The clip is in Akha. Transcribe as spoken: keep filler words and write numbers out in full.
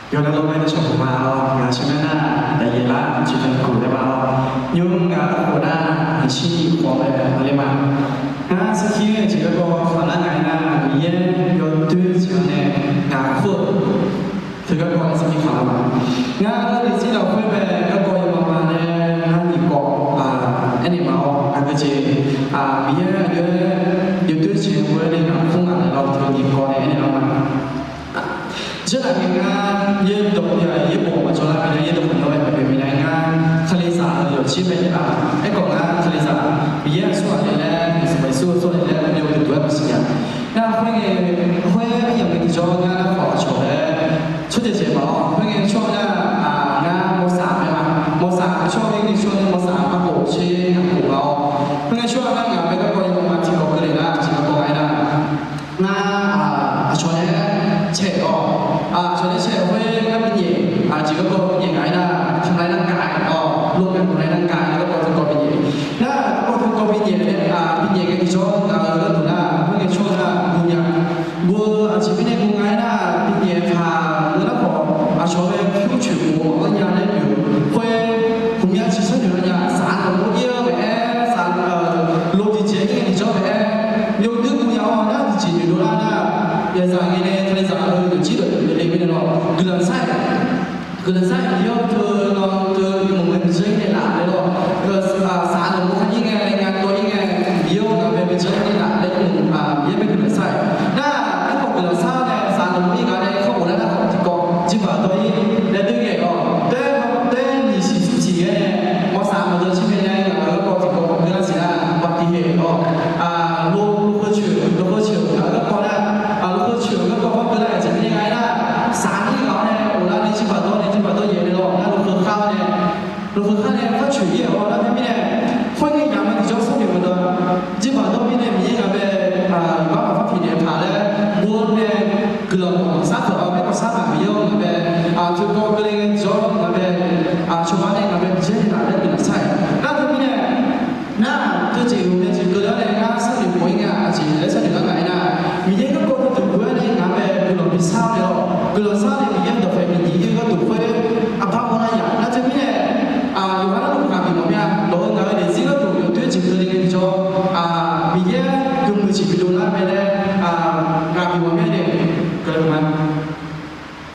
Yawqnan lawr mae, dawqshawq puq ma-awr, ngaq sheuq mae nar, daqyaeq lar tiqnan guf laer ma-awr, nymr ngaq-euq khof nar, aqshir ni khawf-aer ma le ma. Ngar sarkir-aer jeq garkawv khaqlar ngaq-aer nar, Miqyaer yawdoer jeq-anr nae ngaq kur-euq teu garkawv nae sarkir khaqlar ma. Ngar aqdui zir lafkhoer bae garkawv yawma ma nae ngar nyiq kawv aernaeq ma-awr, aqgeu jeq Miqyaer aqjox-aer yawdoer jeq-anr ghoe-aer nae ngaq kur ngaq naeq lawr teu nyiq kawv nae aernaeq lar ma. Jarlif ngae ngar yaerdawq yaerbof maqjawr lar pyeuf nar, yaerdawq khawf nawr-aer maqpyeuf pyeuf nar, ngar kalizaq-euq yawqjir bae yaeq lar. Aerkhawf ngar kalizaq Miqyaer aqsurghaq le laer, Yeqsur Kali-anr aqsurghaq le laer, yawmuiq duq duq-aer maqsiq nya. Ngar khoerngae, khoer aryamq ngae tiqjawr ngar nar khawf aqcawq laer tsawrjeuq jeq ma-awr, khoerngae tsawrhaq nar, ngar mawrsaq mae ma. Mawrsaq tsawrhaq ngae tiqjawr nae mawrsaq maqkhof tser ngaq khof ma-awr, khoerngae tsawrhaq nar ngaq bae garkawv yawma ma tiqkawv keuvle nar, tiqkawv kawv nga-aer nar, ngar aqcawq nae caeq-awr, aqcawq nae caeq khoer ngar binyaeq, aqjeq garkawv binyaeq ngaq-aer nar, ทำร้ายร่างกาย-awr, ร่วมกันทำร้ายร่างกาย laer garkawv teu kawv binyaeq. Nar garkawv teu kawv binyaeq nae, binyaeq ngae tiqjawr ngaq-euq gharduq nar, khoerngae tsawrhaq nar guvnya. Gov-eu aqjeq mirnae guvnya-aer nar, binyaeq taq-eu nar khawf, aqcawq bae pyur coeq khof-anr nya laer pyeuf-eu khoer, ghawqmya ciqsanr noeq-a nya, saq-anr dawq mawr ir-eu maqaer, saq-anr lo tiqjeq-aer ngae tiqjawr maqaer, yawdoer guvnya-awr nar tiqjeq noeqdov lar nar, yaeqzaq ngae nae kalizaq-eu yawqjir dawq noeqle mirnae lawr, guiqlanq sar-aer, guiqlanq sar-aer yawr teu nan teu